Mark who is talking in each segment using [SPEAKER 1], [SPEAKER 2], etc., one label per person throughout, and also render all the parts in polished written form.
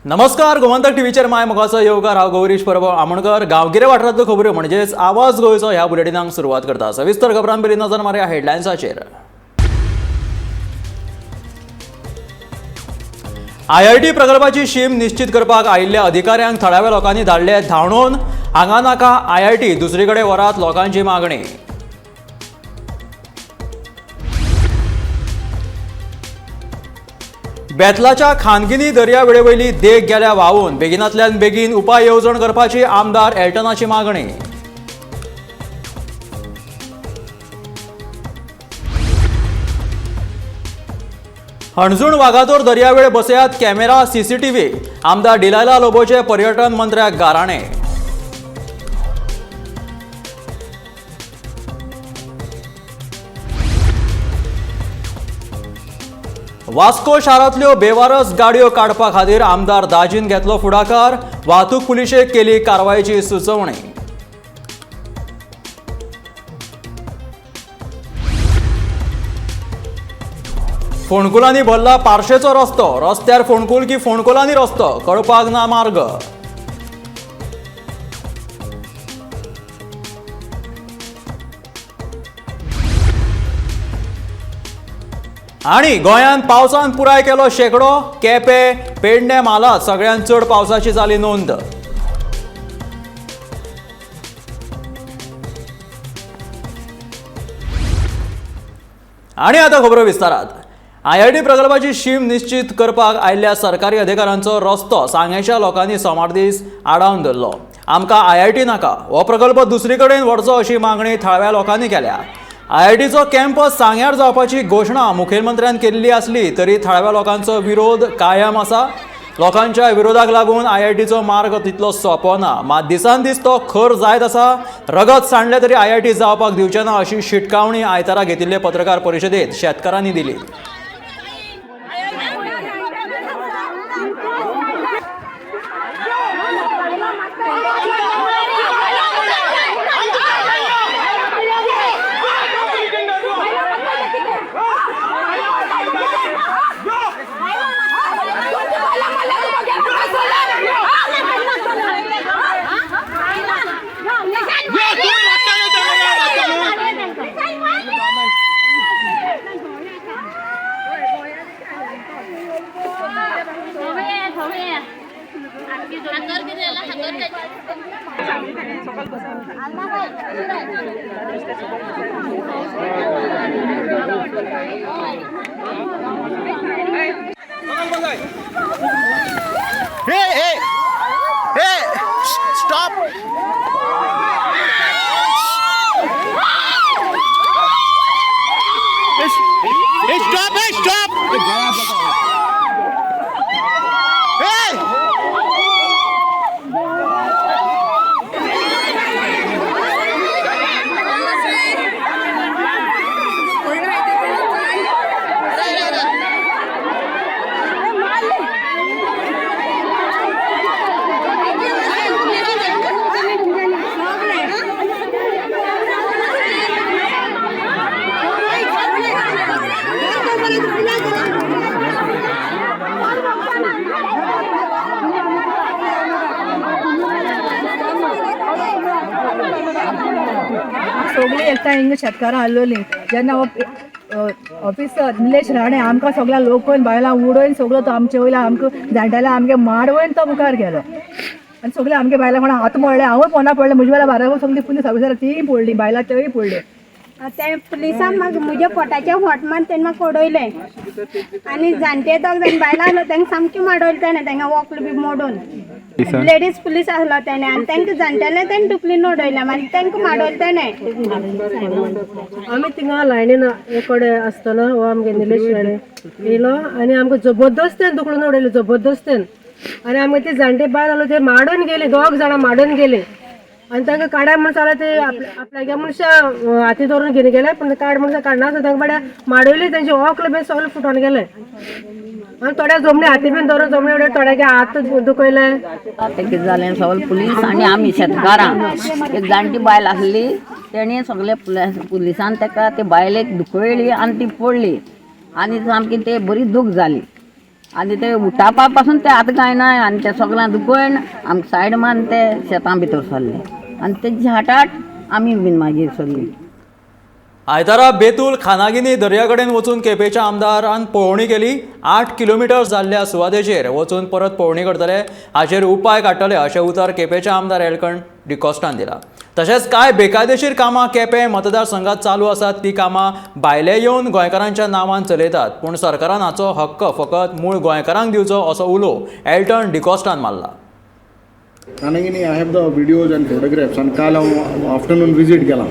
[SPEAKER 1] नमस्कार, गोमंतक टीव्हीचेर my मोगाचो येवकार. हांव गौरीश परब आमोणकर. गांवगिऱ्या वाठारांतल्यो खबऱ्यो म्हणजेच आवाज गोंयचो ह्या बुलेटिनाक सुरवात करता. सविस्तर खबरां पयलीं नजर मारया हेडलायन्साचेर. आयआयटी प्रकल्पाची शीम निश्चित करपाक आयिल्ल्या अधिकाऱ्यांक थळाव्या लोकांनी धाडले धांवडोवन. हांगा नाका आयआयटी, दुसरी कडेन व्हरात, लोकांची मागणी. बेतलाच्या खानगिनी दर्यावेळेवयली देग गेल्या व्हांवून. बेगिनातल्यान बेगीन उपाय येवजण करपाची आमदार एल्टनाची मागणी. हणजूण वागातोर दर्यावेळ बसयात कॅमेरा, सीसीटीव्ही. आमदार डिलायला लोबोचे पर्यटन मंत्र्याक गाराणे. वास्को शारांतल्यो बेवारस गाडयो काडपा खातीर आमदार दाजीन घेतलो फुडाकार. वाहतूक पुलिशेक केली कारवायेची सुचोवणी. फोंडकुलांनी भरला पार्शेचो रस्तो. रस्त्यार फोंडकुल की फोंडकुलांनी रस्तो, कळपाक ना मार्ग. आणि गोंयांत पावसान पुराय केलो शेकडो. केपें, पेडणे म्हालांत सगळ्यांत चड पावसाची जाली नोंद. आणि आता खबरो विस्तारात. आयआयटी प्रकल्पाची शीम निश्चित करपाक आयिल्ल्या सरकारी अधिकाऱ्यांचो रस्तो सांगेच्या लोकांनी सोमार दीस आडावन धरलो. आमकां आयआयटी नाका, हो प्रकल्प दुसरी कडेन व्हरचो अशी मागणी थळाव्या लोकांनी केल्या. आयआयटीचो कॅम्पस सांग्यार जावपाची घोशणा मुखेलमंत्र्यान केल्ली आसली तरी थळाव्या लोकांचो विरोध कायम आसा. लोकांच्या विरोधाक लागून आयआयटीचो मार्ग तितलो सोंपो ना, मात दिसान दीस तो खर जायत आसा. रगत सांडलें तरी आयआयटी जावपाक दिवचे ना अशी शिटकावणी आयतारा घेतिल्ले पत्रकार परिशदेत शेतकारांनी दिली.
[SPEAKER 2] Hey, hey, hey, stop. Hey, stop, hey, stop. Hey.
[SPEAKER 3] सगळीं एकठांय हिंगा शेतकारां आसलोलीं जेन्ना हो ऑफिसर निलेश राणे आमकां सगळ्या लोकून बायलां उडोवन सगळो तो आमचे वयल्या आमकां जाणटेल्या आमगे माडवयन तो मुखार गेलो आनी सगळे आमगे बायलां कोणा हात मोडले, हांवूय पोंदा पडलें, म्हज्या बायलां बाराबर सगळीं पुलीस ऑफिसर तीय पडली, बायलां तेय पडले.
[SPEAKER 4] ते पुलिसान म्हाका म्हज्या पोटाचें फोट मारून तेणें म्हाका उडयलें आनी जाणटे दोग जाण बायलां आसलो तांकां सामकें माडयलें तेणें, तांकां वोकल बी मोडून. लेडीज पुलीस आसलो तेणें आनी तांकां जाणटेलें तेणें धुकलून उडयलें, मागीर तांकां माडयलें तेणें.
[SPEAKER 5] आमी थिंगा लायनीन एक कडेन आसतना हो आमगे निलेश राणे येयलो आनी आमकां जबरदस्तेन धुकलून उडयलो, जबरदस्तेन. आनी आमगे ती जाणटे बायल आसलो ते माडून गेली, दोग जाणां माडून गेली आनी तांकां काडा म्हण जाल्यार ते आपल्यागे मनशां हाती धरून घेवन गेले, पूण काड म्हण काडना आसता तांकां बाड्या माडयली, तेंचे ओकल बीन सगळें फुटोन गेलें आनी थोड्या जमणी हाती बीन धरून जमणी उडयले, थोड्यागे हात दुखयले.
[SPEAKER 6] तें कितें जालें, सगळे पुलीस आनी आमी शेतकारां, एक जाणटी बायल आसली तेणी सगळे पुलिसान ताका ते बायलेक दुखयली आनी ती पडली आनी सामकी ते बरी दूख जाली. आनी ते उठापा पासून ते आतां कांय ना आनी ते सगळ्यां दुखोवन आमकां सायड मारून ते शेतां भितर सरले आनी तेजे हाटाट आमी बीन मागीर सरली.
[SPEAKER 1] आयतारा बेतूल खानागिनी दर्या कडेन वचून केपेंच्या आमदारान पळोवणी केली. 8 किलोमिटर जाल्ल्या सुवातेचेर वचून परत पळोवणी करतले, हाचेर उपाय काडटले अशें उतर केपेंच्या आमदार एल्टन डिकॉस्टान दिला. तशेंच कांय बेकायदेशीर कामां केपें मतदारसंघात चालू आसात, ती कामां भायले येवन गोंयकारांच्या नांवान चलयतात, पूण सरकारान हाचो हक्क फकत मूळ गोंयकारांक दिवचो असो उलो एल्टन डिकॉस्टान मारला.
[SPEAKER 7] Kanagini, I have the videos and photographs आनी काल हांव आफ्टरनून विजीट केला.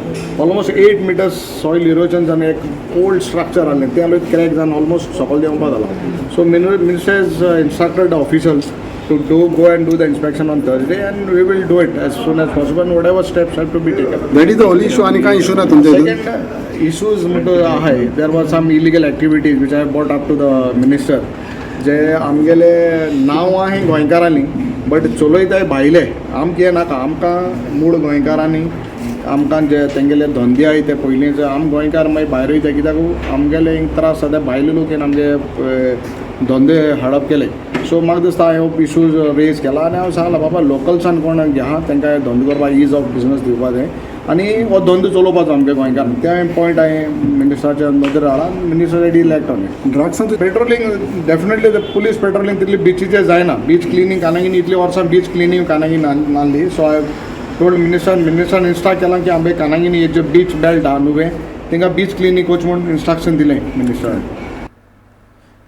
[SPEAKER 7] ऑलमोस्ट 8 मिटर्स सॉयल इरोजन जावन एक ओल्ड स्ट्रक्चर आहलें तें आमी क्रॅक जावन ऑलमोस्ट सकयल देंवपा जाला. So minister has instructed the officials to do go and do the inspection on Thursday and we will do it as soon as possible and whatever steps have to be taken.
[SPEAKER 8] That is the only issue आनी कांय issue ना तुमच्या हितून?
[SPEAKER 7] Second issues म्हणटा आहाय, there was some illegal activities which I brought up to the minister, जे आमगेले नांव आहाय गोंयकारांनी बट चलयताय भायले. आमकां हें नाका, आमकां मूळ गोंयकारांनी आमकां जे तेंगेले धंदे आहाय ते पयलींचे आम गोंयकार मागीर भायर वयता कित्याक आमगेले हिंग त्रास जाता, भायले लोक येवन आमगे धंदे हडप केले. सो म्हाका दिसता हांवें इशूज रेज केला आनी हांव सांगलां बाबा लोकल्सान कोण आहा तांकां धंदो करपाक is of business दिवपा जाय आनी हो धंदो चलोवपाचो आमच्या गोंयकारान. तें पॉयंट हांवें मिनिस्टराच्या नदरेर हाडला, minister ready act on it.
[SPEAKER 8] ड्रग्सांचो
[SPEAKER 7] patrolling definitely police patrolling तितली बिचीचेर जायना. बीच क्लिनींग कानागिनी इतली वर्सां बीच क्लिनींग कानागिनी नासली. सो I told minister, मिनिस्टरान इन्स्ट्रक्ट केलां की आमगे कानागिनी जे बीच बेल्ट आहा नुवें तांकां बीच क्लिनींग वच म्हूण इन्स्ट्रक्शन दिलें मिनिस्टरान.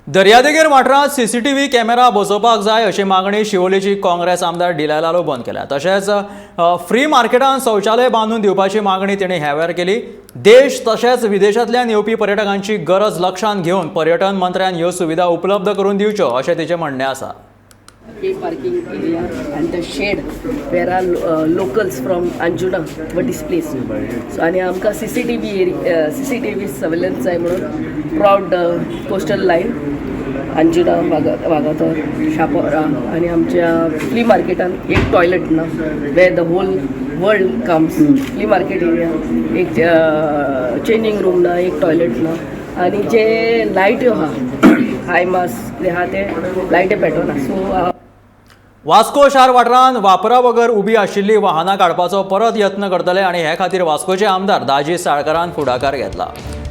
[SPEAKER 1] दर्यादेगेर वाठारांत सीसीटीव्ही कॅमेरा बसोवपाक जाय अशी मागणी शिवोलेची काँग्रेस आमदार डिलायला लोबोन केल्या. तशेंच फ्री मार्केटान शौचालय बांदून दिवपाची मागणी तिणें ह्या वेळार केली. देश तशेंच विदेशांतल्यान येवपी पर्यटकांची गरज लक्षांत घेवन पर्यटन मंत्र्यान ह्यो सुविधा उपलब्ध करून दिवच्यो अशें तिचें म्हणणें आसा.
[SPEAKER 9] Pay parking area and the shed where our locals from Anjuna were displaced. So आनी आमकां CCTV surveillance जाय म्हणून प्रावड कोस्टल लायन अंजुना, वागातोर, शापोरा आनी आमच्या फ्ली मार्केटान एक टॉयलेट ना where the whole world comes. Flea market area एक चेंजींग रूम ना, एक टॉयलेट ना आनी जे लायट्यो आहा हाय मास कितें आहा ते लायटी पेटना. सो
[SPEAKER 1] वास्को शार वाठारांत वापरा बगर उबी आशिल्ली वाहनां काडपाचो परत यत्न करतले आनी हे खातीर वास्कोचे आमदार दाजी साळकारान फुडाकार घेतला.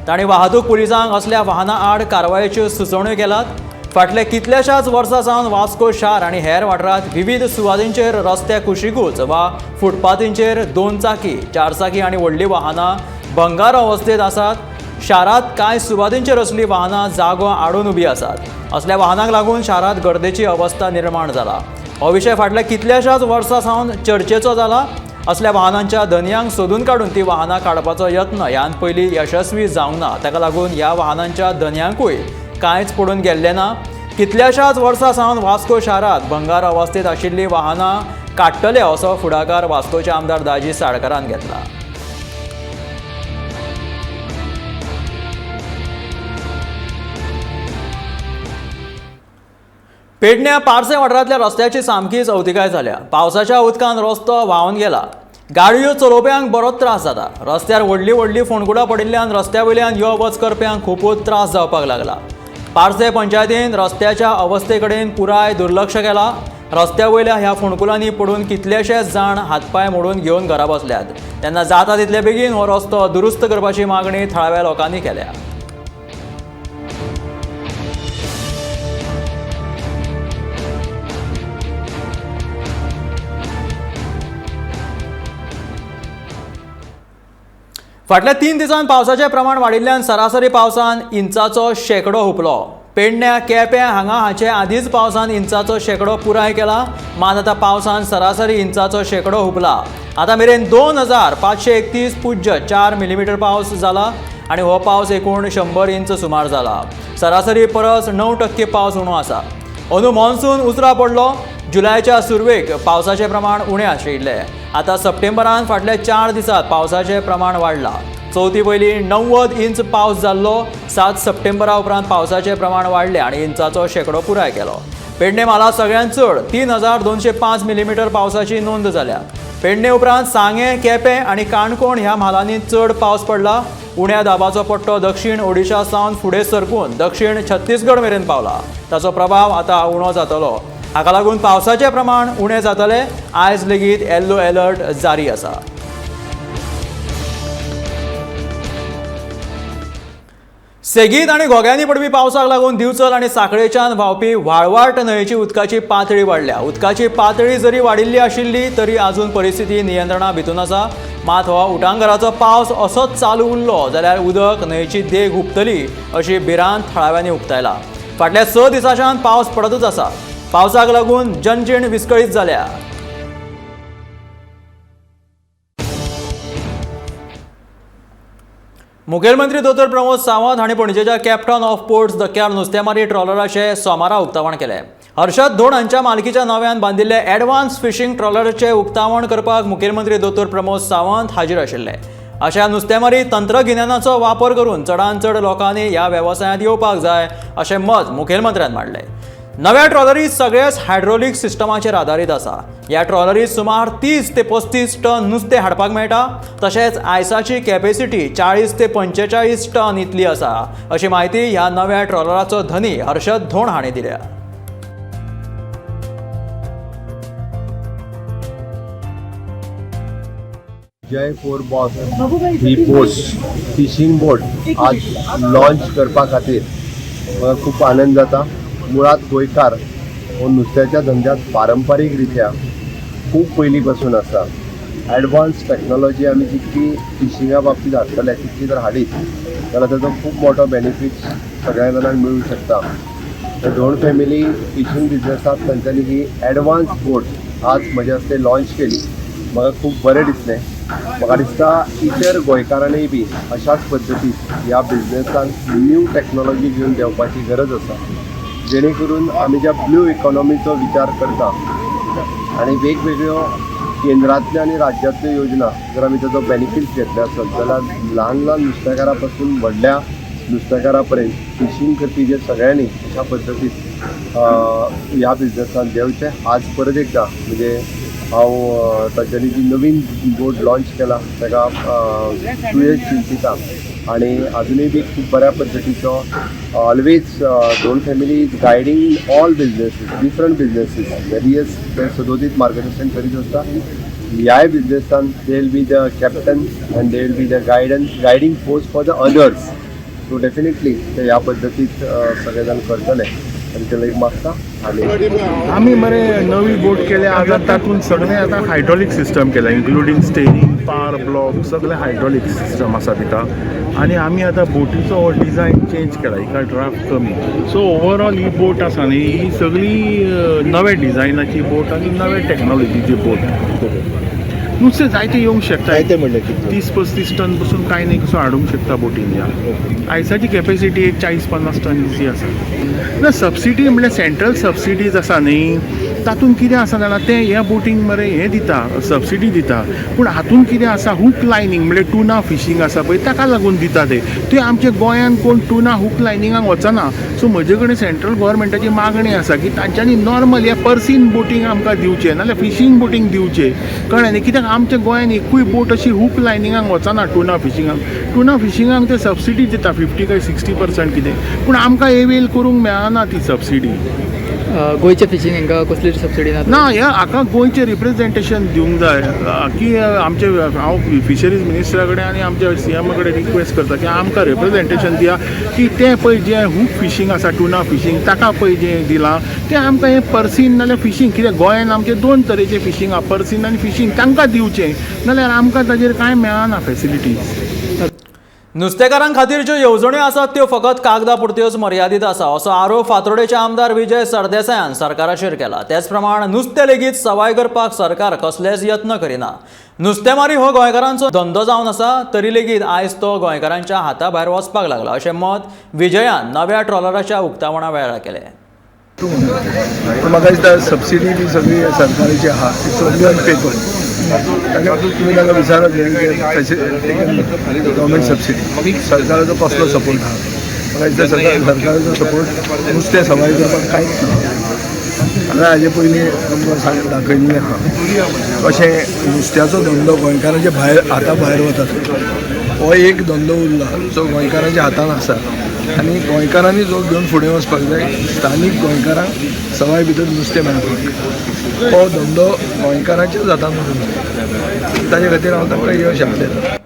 [SPEAKER 1] तांणी वाहतूक पुलिसांक असल्या वाहनां आड कारवायेच्यो सुचोवण्यो केल्यात. फाटल्या कितल्याशाच वर्सां सावन वास्को शार आनी हेर वाठारांत विविध सुवातींचेर रस्त्या कुशिकूच वा फुटपाथींचेर 2 चाकी, 4 चाकी आनी व्हडलीं वाहनां भंगार अवस्थेंत आसात. शारांत कांय सुवातींचेर असलीं वाहनां जागो आडून उबी आसात. असल्या वाहनांक लागून शारांत गर्देची अवस्था निर्माण जाला. हो विशय फाटल्या कितल्याशाच वर्सां सावन चर्चेचो जाला. असल्या वाहनांच्या धनयांक सोदून काडून ती वाहनां काडपाचो यत्न ह्यान पयलीं यशस्वी जावंक ना. ताका लागून ह्या वाहनांच्या धनयांकूय कांयच पडून गेल्लें ना. कितल्याशाच वर्सां सावन वास्को शारांत भंगार अवस्थेंत आशिल्लीं वाहनां काडटले असो फुडाकार वास्कोचे आमदार दाजी साळकारान घेतला. पेडण्या पार्से वाठारांतल्या रस्त्याची सामकीच अवतिकाय जाल्या. पावसाच्या उदकान रस्तो व्हांवन गेला. गाडयो चलोवप्यांक बरोच त्रास जाता. रस्त्यार व्हडलीं व्हडलीं फोंडकुलां पडिल्ल्यान रस्त्या वयल्यान यो वच करप्यांक खुबूच त्रास जावपाक लागला. पार्से पंचायतीन रस्त्याच्या अवस्थे कडेन पुराय दुर्लक्ष केलां. रस्त्या वयल्या ह्या फोंडकुलांनी पडून कितलेशेच जाण हातपांय मोडून घेवन घरा बसल्यात. तेन्ना जाता तितले बेगीन हो रस्तो दुरुस्त करपाची मागणी थळाव्या लोकांनी केल्या. फाटल्या 3 दिसांत पावसाचें प्रमाण वाडिल्ल्यान सरासरी पावसान इंचाचो शेंकडो हुपलो. पेडण्या, केप्यां हांगा हाचे आदींच पावसान इंचाचो शेंकडो पुराय केला. मात आतां पावसान सरासरी इंचाचो शेंकडो हुपला. आतां मेरेन 2531.4 मिलीमिटर पावस जाला आनी हो पावस एकूण 100 इंच सुमार जाला. सरासरी परस 9% पावस उणो आसा. अंदू मॉन्सून उसरा पडलो. जुलयाच्या सुरवेक पावसाचें प्रमाण उणें आशिल्लें. आतां सप्टेंबरान फाटल्या 4 दिसांत पावसाचें प्रमाण वाडलां. चवथी पयलीं 90 इंच पावस जाल्लो. 7 सप्टेंबरा उपरांत पावसाचें प्रमाण वाडलें आनी इंचाचो शेंकडो पुराय केलो. पेडणे म्हालांत सगळ्यांत चड 3205 मिलीमिटर पावसाची नोंद जाल्या. पेडणे उपरांत सांगें, केपें आनी काणकोण ह्या म्हालांनी चड पावस पडला. उण्या दाबाचो पट्टो दक्षिण ओडिशा सावन फुडें सरकून दक्षिण छत्तीसगड मेरेन पावला. ताचो प्रभाव आतां उणो जातलो. हाका लागून पावसाचें प्रमाण उणें जातलें. आयज लेगीत येल्लो अलर्ट जारी आसा. सेगीत आनी घोग्यांनी पडपी पावसाक लागून दिवचल आनी सांखळेच्यान व्हांवपी व्हाळवाट न्हंयेची उदकाची पातळी वाडल्या. उदकाची पातळी जरी वाडिल्ली आशिल्ली तरी अजून परिस्थिती नियंत्रणा भितून आसा. मात हो उटांगराचो पावस असोच चालू उरलो जाल्यार उदक न्हंयेची देग हुपतली अशी भिरांत थळाव्यांनी उक्तायला. फाटल्या 6 दिसांच्यान पावस पडतूच आसा. पावसाक लागून जनजीण विस्कळीत जाल्या. मुखेलमंत्री दोतोर प्रमोद सावंत हांणी पणजेच्या कॅप्टन ऑफ पोर्ट्स धक्क्यार नुस्तेमारी ट्रॉलराचें सोमारा उक्तावण केलें. हर्षद धोंड हांच्या मालकीच्या नव्यान बांदिल्ले एडवान्स फिशींग ट्रॉलराचें उक्तावण करपाक मुखेलमंत्री दोतोर प्रमोद सावंत हाजीर आशिल्ले. अशा नुस्तेमारी तंत्रगिन्यानाचो वापर करून चडांत चड लोकांनी ह्या वेवसायांत येवपाक जाय अशें मत मुखेलमंत्र्यान मांडलें. नव्या ट्रॉलरी सगळेच हायड्रोलिक सिस्टमाचेर आदारीत आसा. ह्या ट्रॉलरी सुमार 30 ते 35 टन नुस्तें हाडपाक मेळटा. तशेंच आयसाची कॅपेसिटी 40 ते 45 टन इतली आसा अशी म्हायती ह्या नव्या ट्रॉलराचो धनी हर्षद धोंड हांणी दिल्या.
[SPEAKER 10] जय फोर बॉस ही बोट फिशींग बोट आज लॉन्च करपा खातीर म्हाका खूब आनंद जाता. मुळात गोंयकार हो नुस्त्याच्या धंद्यात पारंपारीक रित्या खूब पयलीं पासून आसा. एडवान्स टॅक्नोलॉजी आमी जितकी फिशिंगा बाबतींत हाडटले तितकी जर हाडीत जाल्यार ताचो खूब मोठो बेनिफीट सगळ्या जाणांक मेळूंक शकता. धोंड फॅमिली फिशींग बिजनसांत तांच्यांनी ही एडवान्स बोट आज म्हज्या हस्ते लॉन्च केली. म्हाका खूब बरें दिसलें. म्हाका दिसता इतर गोंयकारांनीय बी अशाच पद्दतीन ह्या बिजनसान न्यू टॅक्नोलॉजी घेवन देंवपाची गरज आसा, जेणे करून आमी ज्या ब्लू इकॉनॉमीचो विचार करता आनी वेगवेगळ्यो केंद्रांतल्यो आनी राज्यांतल्यो योजना जर आमी ताचो बेनिफीट घेतले आसत जाल्यार ल्हान ल्हान नुस्तेकारा पासून व्हडल्या नुस्तेकारा पर्यंत फिशींग करपी जे सगळ्यांनी अशा पद्दतीन ह्या बिजनसान देंवचें. आज परत एकदां म्हणजे हांव तांच्यांनी जी नवीन बोट लॉन्च केला ताका सुयेश चिंतिता आनी आजुनूय बी खूब बऱ्या पद्दतीचो always Dhond family is guiding all businesses, different businesses, various ते सदोदीत मार्गदर्शन करीत आसता. ह्याय बिजनसान they will be the captain and they will be the guiding force for the others. So definitely ते ह्या पद्दतीत सगळे जाण करतले आनी ते एक मागता. आनी
[SPEAKER 11] आमी मरे नवी बोट केल्या आतां तातूंत सगळें आतां हायड्रोलीक सिस्टम केल्या, इन्क्लुडींग स्टेरींग, पावर ब्लॉक, सगळें हायड्रोलीक सिस्टम आसा तिका. आनी आमी आतां बोटीचो हो डिजायन चेंज केला, हिका ड्राफ्ट कमी. सो ओवरऑल ही बोट आसा न्ही, ही सगळी नव्या डिजायनाची बोट आनी नव्या टॅक्नोलॉजीची बोट. नुस्तें जायतें येवंक शकता, 30-35 टन पसून कांय न्ही कसो हाडूंक शकता बोटीन. ह्या आयसाची कॅपेसिटी एक 40-50 टन आसा. ना सबसिडी म्हणल्यार सेंट्रल सबसिडीज आसा न्ही, तातूंत कितें आसा जाणां, तें ह्या बोटींक मरे हें दिता, सबसिडी दिता. पूण हातूंत कितें आसा, हूक लायनींग म्हणल्यार टुना फिशींग आसा पळय ताका लागून दिता ते. तें आमच्या गोंयांत कोण टुना हूक लायनिंगाक वचना. सो म्हजे कडेन सेंट्रल गोवोरमेंटाची मागणी आसा की तांच्यांनी नॉर्मल ह्या पर्सीन बोटींग आमकां दिवचें, नाल्यार फिशींग बोटींग दिवचें. कळ्ळें न्ही, कित्याक आमच्या गोंयांत एकूय बोट अशी हूक लायनिंगाक वचना टुना फिशिंगाक. टुना फिशिंगाक ते सबसिडी दिता 50 काय 60% कितें, पूण आमकां एवेल करूंक मेळना ती सबसिडी.
[SPEAKER 12] गोंयचे फिशींग हांकां कसली सबसिडी ना?
[SPEAKER 11] ना, ह्या हाका गोंयचें रिप्रेजेंटेशन दिवंक जाय की आमचे, हांव फिशरीज मिनिस्टरा कडेन आनी आमच्या सीएमा कडेन रिक्वेस्ट करता की आमकां रिप्रेजेंटेशन दिया की तें पळय जें हूक फिशींग आसा, टुना फिशींग, ताका पळय जें दिलां तें आमकां हें पर्सीन नाल्यार फिशींग. कित्याक गोंयांत आमचें दोन तरेचें फिशींग आसा, पर्सीन आनी फिशींग, तांकां दिवचें, नाल्यार आमकां ताजेर कांय मेळना फेसिलिटीज.
[SPEAKER 1] नुस्तेकारां खातीर ज्यो येवजण्यो आसात त्यो फकत कागदा पुरत्योच मर्यादीत आसा असो आरोप फातोर्डेचे आमदार विजय सरदेसायान सरकाराचेर केला. तेच प्रमाण नुस्तें लेगीत सवाय करपाक सरकार कसलेच यत्न करिना. नुस्तेमारी हो गोंयकारांचो धंदो जावन आसा तरी लेगीत आयज तो गोंयकारांच्या हाता भायर वचपाक लागला अशें मत विजयान नव्या ट्रॉलराच्या उक्तावणा वेळार केलें.
[SPEAKER 8] म्हाका दिसता सबसिडी बी सगळी सरकाराची आहा, it's only on paper. तुमी ताका विचारत गव्हर्मेंट सबसिडी, सरकाराचो कसलो सपोर्ट आहा. म्हाका दिसता सरकाराचो सपोर्ट नुस्तें सवाय करपाक कांयच ना. हांवें हाजे पयलीं तुमकां दाखयल्लें आहा कशें नुस्त्याचो धंदो गोंयकारांचे भायर हाता भायर वता. हो एक धंदो उरला जो गोंयकारांच्या हातान आसा आनी गोंयकारांनी जो घेवन फुडें वचपाक जाय. स्थानीक गोंयकारांक सवाय भितर नुस्तें मेळपाक हो धंदो गोंयकारांच्याच हातान उरूंक जाय, ताजे खातीर हांव तांकां यश आपयतां.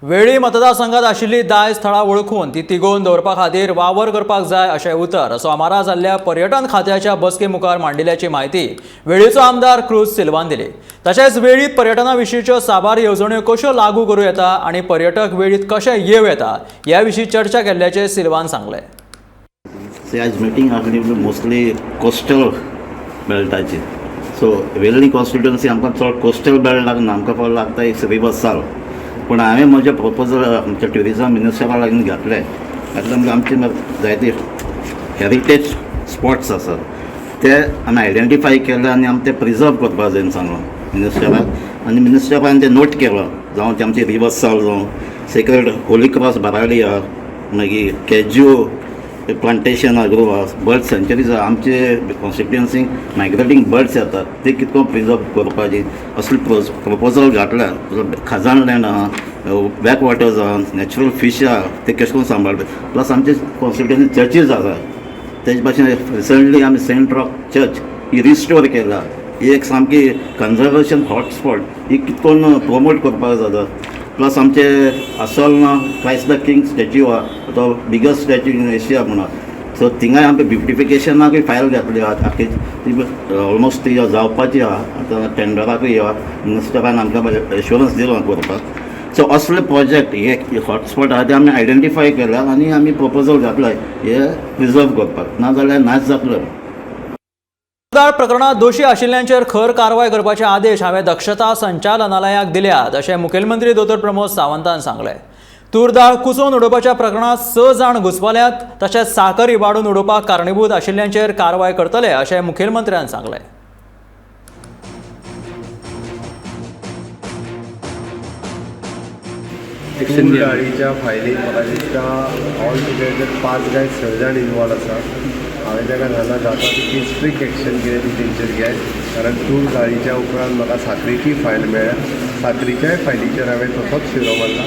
[SPEAKER 1] वेळी मतदारसंघात आशिल्ली दायज थळां वळखून ती तिगोवन दवरपा खातीर वावर करपाक जाय अशें उतर सोमारा जाल्ल्या पर्यटन खात्याच्या बसके मुखार मांडिल्ल्याची म्हायती वेळीचो आमदार क्रूज सिल्वान दिली. तशेंच वेळीत पर्यटना विशींच्यो साबार येवजण्यो कश्यो लागू करूं येता आनी पर्यटक वेळीत कशे येवं येता ह्या विशीं चर्चा केल्ल्याचें सिल्वान सांगलें.
[SPEAKER 13] आज मिटींग आसली मोस्टली कोस्टल बेल्टाची. सो वेर्ली कॉन्स्टिट्युएन्सी आमकां चड कोस्टल बेल्ट लागना, आमकां फक्त लागता एक रिवर्साल. पूण हांवें म्हजें प्रपोजल आमच्या ट्युरिजम मिनिस्टरा लागून घातलें. घातलें म्हणजे आमचे जायते हेरिटेज स्पॉट्स आसात ते आमी आयडेंटिफाय केले आनी आमी ते प्रिजर्व करपाक जाय सांगलो मिनिस्टराक आनी मिनिस्टरान ते नोट केलो. जावं ते आमचे रिवर्साल, जावं सेक्रेड होली क्रॉस बाराडी आहा, मागीर कॅज्यू प्लांटेशन आहा, ग्रोव आहा, बर्ड सँच्युरीज आहा. आमचे कॉन्स्टिट्युएन्सीक मायग्रेटींग बर्ड्स येतात ते कितको प्रिजर्व करपाची असले प्रपोजल घातल्या. खाजन लँड आहा, बॅक वॉटर्स आहा, नॅचरल फीश आहा, ते कशें करून सांबाळटा. प्लस आमचे कॉन्स्टिट्युएन्सी चर्चीज आसा, तेजे भाशेन रिसंटली आमी सेंट रॉक चर्च ही रिस्टोर केला. ही एक सामकी कन्जर्वेशन हॉटस्पॉट, ही कितकोन प्रमोट करपाक जाता. प्लस आमचे Assolna Christ the king statue आहा, तो बिगेस्ट स्टॅच्यू इन एशिया म्हणून. सो थिंगाय आमकां ब्युटिफिकेशनाकूय फायल घातली आहा, आखी ती ऑलमोस्ट ती जावपाची आहा. आतां टेंडराकूय आहा, मिनिस्टरान आमकां एश्योरन्स दिलो करपाक. सो असले प्रोजेक्ट हे हॉटस्पॉट आहा ते आमी आयडेंटिफाय केल्या आनी आमी प्रपोजल घातला हे प्रिजर्व करपाक, नाजाल्यार नाच जातलो.
[SPEAKER 1] प्रकरणात दोशी आशिल्ल्यांचेर खर कारवाय करपाचे आदेश हांवें दक्षता संचालनालयाक दिल्यात अशें मुखेलमंत्री दोतोर प्रमोद सावंतान सांगलें. तूर दाळ कुसोवन उडोवपाच्या प्रकरणात 6 जाण घुस्पल्यात, तशेंच साकर इबाडून उडोवपाक कारणीभूत आशिल्ल्यांचेर कारवाय करतले अशें मुखेलमंत्र्यान सांगलें.
[SPEAKER 10] तूर दाळीच्या फायलीन म्हाका दिसता ऑल टुगेदर 5 काय 6 जाण इनवॉल्व आसा. हांवें ताका जाणा जाता तितकी स्ट्रिक्ट एक्शन कितें ती तेंचेर घे, कारण तूर दाळीच्या उपरांत म्हाका साकरीची फायल मेळ्ळ्या. साकरीच्याय फायलीचेर हांवें तसोच शिरो मारला.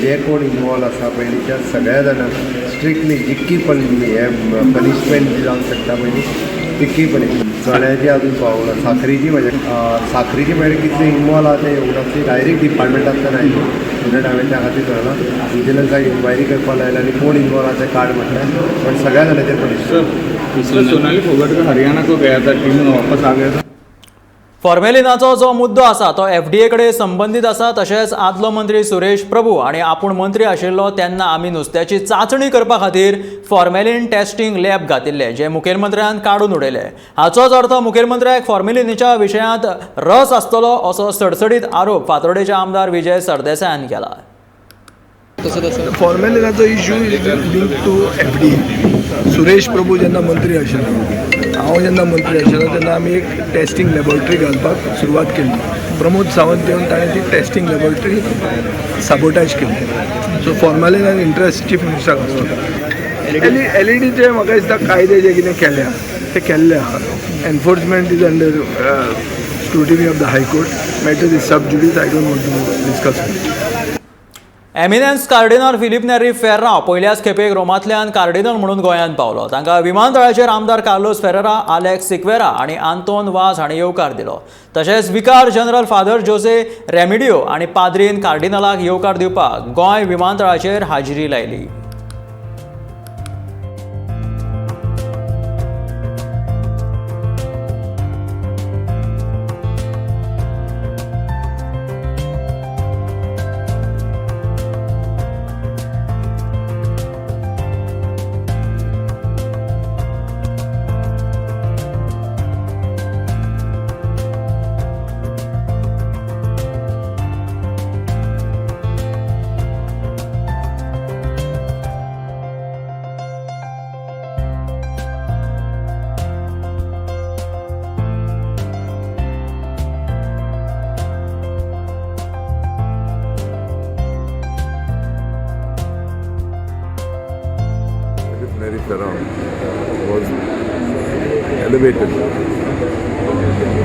[SPEAKER 10] जे कोण इनवॉल्व आसा पयलींच्या सगळ्या जाणांक स्ट्रिक्टली जितकी हे पनिशमेंट जी जावंक शकता पयलीं तितकी पनिशमेंट. चण्याची अजून पावूंक ना, साकरीची म्हजे साकरीची म्हळ्यार कितले इनवॉल्व आहा ते येवंक ना, ती डायरेक्ट डिपार्टमेंटांतल्यान आयली. म्हणून हांवें त्या खातीर सांगलां विजिलन्साक इन्क्वायरी करपाक लायला आनी कोण इनवॉल्व आहा तें काड म्हटलें, पण सगळ्या जाणांचेर पनिशमेंट.
[SPEAKER 14] सोनाली फोगट का हरियाणा को गया था, टीम वापस आ गया था.
[SPEAKER 1] फॉर्मेलिनाचो जो मुद्दो आसा तो एफडीए कडेन संबंदीत आसा. तशेंच आदलो मंत्री सुरेश प्रभू आनी आपूण मंत्री आशिल्लो तेन्ना आमी नुस्त्याची चांचणी करपा खातीर फॉर्मेलिन टेस्टिंग लॅब घातिल्ले जे मुखेलमंत्र्यान काडून उडयले. हाचोच अर्थ मुखेलमंत्र्याक फॉर्मेलिनाच्या विशयांत रस आसतलो असो सडसडीत आरोप फातोर्डेचे आमदार विजय सरदेसायान केला.
[SPEAKER 8] फॉर्मेलिनाचो issue is link to FDA. Suresh Prabhu जेन्ना मंत्री आशिल्लो, हांव जेन्ना मंत्री आशिल्लो तेन्ना आमी एक टेस्टिंग लॅबोरेटरी घालपाक सुरवात केल्ली. प्रमोद सावंत येवन ताणें ती टेस्टिंग लॅबोरेटरी साबोटाज केली. सो फॉर्मेलिनान इंट्रस्ट चीफ मिनिस्टराक आसलो. एलईडीचे म्हाका दिसता कायदे जे कितें केल्या ते केल्ले आहा. Enforcement is under scrutiny of the high court. Matter is sub judice, I don't want to discuss.
[SPEAKER 1] Eminence cardinal Filipe Neri Ferrao पयल्याच खेपेक रोमांतल्यान कार्डिनल म्हणून गोंयांत पावलो. तांकां विमानतळाचेर आमदार कार्लोस फेरेरा, आलेक्स सिक्वेरा आनी आंतोन वाज हांणी येवकार दिलो. तशेंच vicar general father Jose Remedios आनी पाद्रीन कार्डिनलाक येवकार दिवपाक गोंय विमानतळाचेर हाजिरी लायली.
[SPEAKER 15] Was elevated to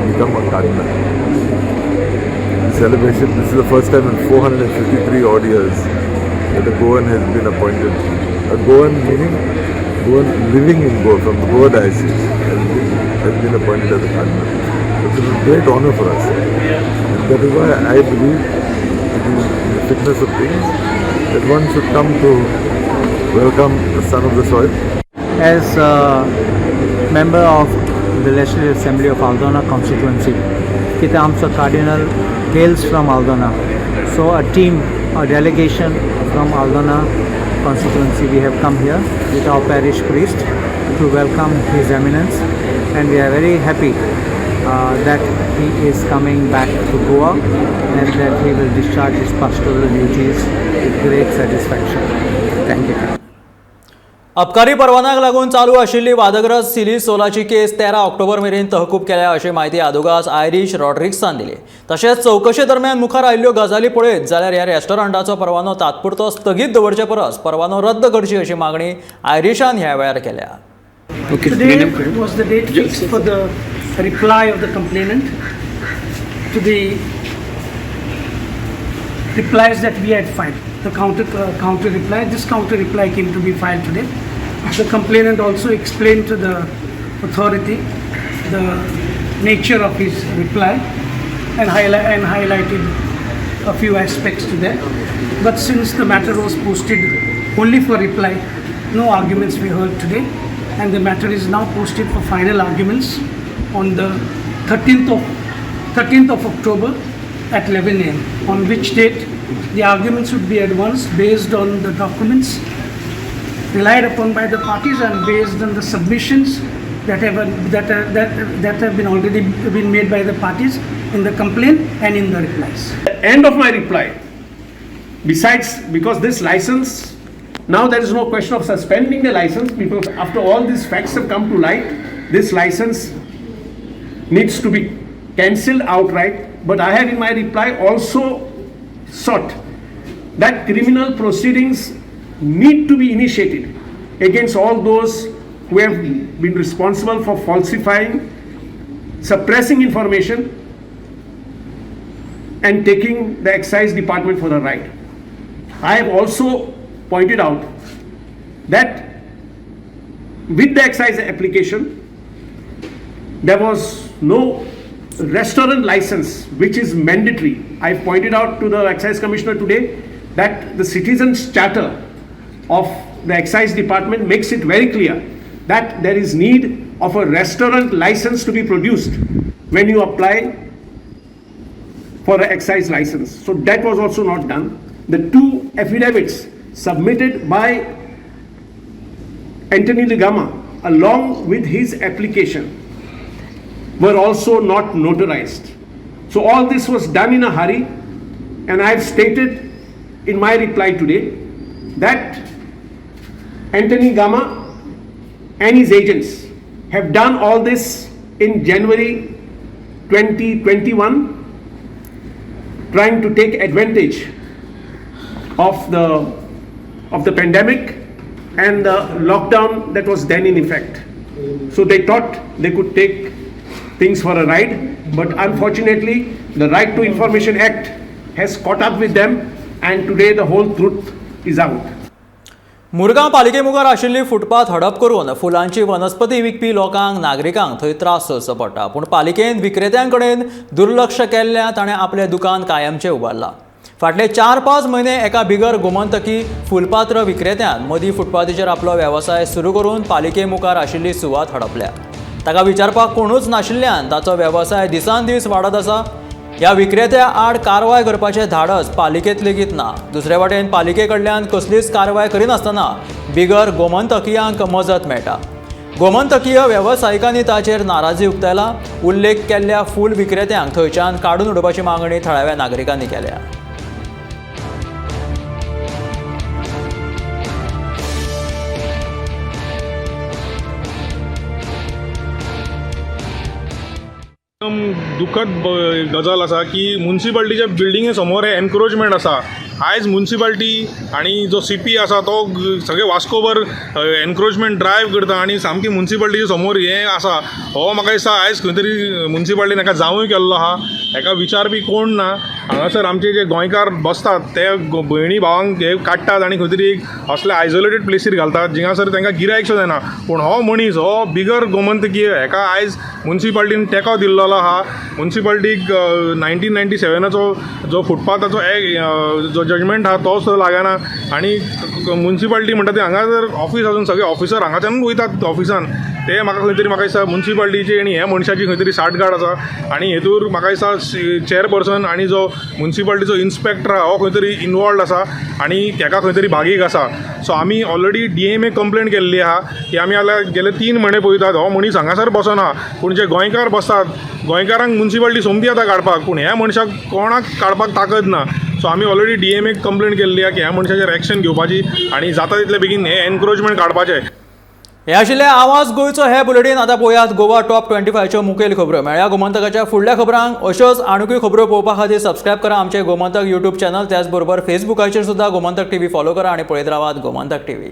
[SPEAKER 15] become a cardinal. This celebration, this is the first time in 453 odd years that a Goan has been appointed. A Goan meaning Goan living in Goa, from the Goa diocese, has been appointed as a cardinal. It's a great honor for us. And that is why I believe it is in the fitness of things that one should come to welcome the son of the soil.
[SPEAKER 16] As a member of the Legislative Assembly of Aldona constituency, कित्याक आमचो cardinal hails from Aldona. So a team, a delegation from Aldona constituency, we have come here with our parish priest to welcome His Eminence, and we are very happy that he is coming back to Goa and that he will discharge his pastoral duties with great satisfaction. Thank you.
[SPEAKER 1] अबकारी परवान्याक लागून चालू आशिल्ली वादग्रस्त silly सोलाची केस 13 ऑक्टोबर मेरेन तहकूब केल्या अशी म्हायती आदोगास आयरीश रॉड्रिक्सान दिली. तशेंच चवकशे दरम्यान मुखार आयिल्ल्यो गजाली पळयत जाल्यार ह्या रेस्टॉरंटाचो परवानो तात्पुरतो स्थगीत दवरचे परस परवानो रद्द करची अशी मागणी आयरिशान ह्या वेळार केल्या.
[SPEAKER 17] Today was the date fixed for the reply of the complainant to the replies that we had filed, the counter reply. This counter reply came to be filed today. The complainant also explained to the authority the nature of his reply and highlighted a few aspects to that. But since the matter was posted only for reply, no arguments were heard today, and the matter is now posted for final arguments on the 13th of October at 11 a.m., on which date the arguments would be advanced based on the documents relied upon by the parties and based on the submissions that have been already been made by the parties in the complaint and in the replies.
[SPEAKER 18] End of my reply, besides, because this license, now there is no question of suspending the license, because after all these facts have come to light, this license needs to be cancelled outright. But I have in my reply also sought that criminal proceedings need to be initiated against all those who have been responsible for falsifying, suppressing information, and taking the excise department for the ride. I have also pointed out that with the excise application, there was no restaurant license, which is mandatory. I pointed out to the excise commissioner today that the citizens charter of the excise department makes it very clear that there is need of a restaurant license to be produced when you apply for an excise license. So that was also not done. The two affidavits submitted by Anthony Ligama along with his application were also not notarized. So all this was done in a hurry, and I have stated in my reply today that Anthony Gama and his agents have done all this in January 2021, trying to take advantage of the pandemic and the lockdown that was then in effect. So they thought they could take things for a ride, but unfortunately, the Right to Information Act has caught up with them, and today the whole truth is out.
[SPEAKER 1] Murgaon पालिके मुखार आशिल्ली footpath हडप करून फुलांची वनस्पती विकपी लोकांक, नागरिकांक थंय त्रास सोंसचो पडटा. पूण पालिकेन विक्रेत्यां कडेन दुर्लक्ष केल्ल्यान ताणें आपलें दुकान कायमचें उबारलां. फाटले 4-5 म्हयने एका बिगर गोमंतकी फुलपात्र विक्रेत्यान मदीं फुटपाथीचेर आपलो वेवसाय सुरू करून पालिके मुखार आशिल्ली सुवात हडपल्या. ताका विचारपाक कोणूच नाशिल्ल्यान ताचो वेवसाय दिसान दीस वाडत आसा. ह्या विक्रेत्या आड कारवाय करपाचें धाडस पालिकेंत लेगीत ना. दुसरे वाटेन पालिके कडल्यान कसलीच कारवाय करिनासतना बिगर गोमंतकियांक मजत मेळटा. गोमंतकीय वेवसायिकांनी ताचेर नाराजी उक्तायला. उल्लेख केल्ल्या फूल विक्रेत्यांक थंयच्यान काडून उडोवपाची मागणी थळाव्या नागरिकांनी केल्या.
[SPEAKER 19] एकदम दुखद गजाल आसा की मुन्सिपाल्टीच्या बिल्डिंगे समोर हे एनक्रोचमेंट आसा. आयज मुन्सिपाल्टी आनी जो सीपी आसा तो सगळे वास्कोभर एनक्रोचमेंट ड्रायव्ह करता आनी सामकी मुन्सिपाल्टीच्या समोर हें आसा. हो म्हाका दिसता आयज खंय तरी मुन्सिपाल्टीन हेका जावूय केल्लो आहा. हेका विचार बी कोण ना. हांगासर आमचे जे गोंयकार बसतात ते भयणी भावांक हे काडटात आनी खंय तरी एक असले आयसोलेटेड प्लेसीर घालतात जिंगासर तांकां गिरायक सुद्दां येना. पूण हो मनीस हो बिगर गोमंतकीय हेका आयज मुन्सिपाल्टीन तेंको दिल्लो आहा. मुन्सिपाल्टीक 1997 जो फुटपाथाचो जो जजमेंट आहा तो सुद्दां लागना आनी मुन्सिपाल्टी म्हणटा ते हांगा जर ऑफीस आसून सगळे ऑफिसर हांगाच्यानूच वयतात ऑफिसान, ते म्हाका खंय तरी म्हाका दिसता मुन्सिपाल्टीची आनी ह्या मनशाची खंय तरी साठगांठ आसा आनी हेतूर म्हाका दिसता चेअरपर्सन आनी जो मुन्सिपाल्टीचो इन्स्पेक्टर आहा हो खंय तरी इनवॉल्ड आसा आनी तेका खंय तरी भागीक आसा. सो आमी ऑलरेडी DMA complaint केल्ली आहा की आमी जाल्यार गेले 3 म्हयने पळयतात हो मनीस हांगासर बसना, पूण जे गोंयकार बसतात गोंयकारांक मुन्सिपाल्टी सोमती येता काडपाक, पूण ह्या मनशाक कोणाक काडपाक ताकद ना. सो आमी ऑलरेडी DMA complaint केल्ली आहा की ह्या मनशाचेर एक्शन घेवपाची आनी जाता तितले बेगीन हे एनक्रोचमेंट काडपाचें.
[SPEAKER 1] हे आशिल्ले आवाज गोंयचो हे बुलेटीन. आतां पळोवयात गोवा टॉप 25च्यो मुखेल खबरो. मेळ्या गोमंतकाच्या फुडल्या खबरांक अश्योच आणुकूय खबरो पळोवपा खातीर सबस्क्रायब करा आमचे गोमंतक यूट्यूब चॅनल, त्याच बरोबर फेसबुकाचेर सुद्दां गोमंतक टीव्ही फॉलो करा आनी पळयत रावात गोमंतक टीव्ही.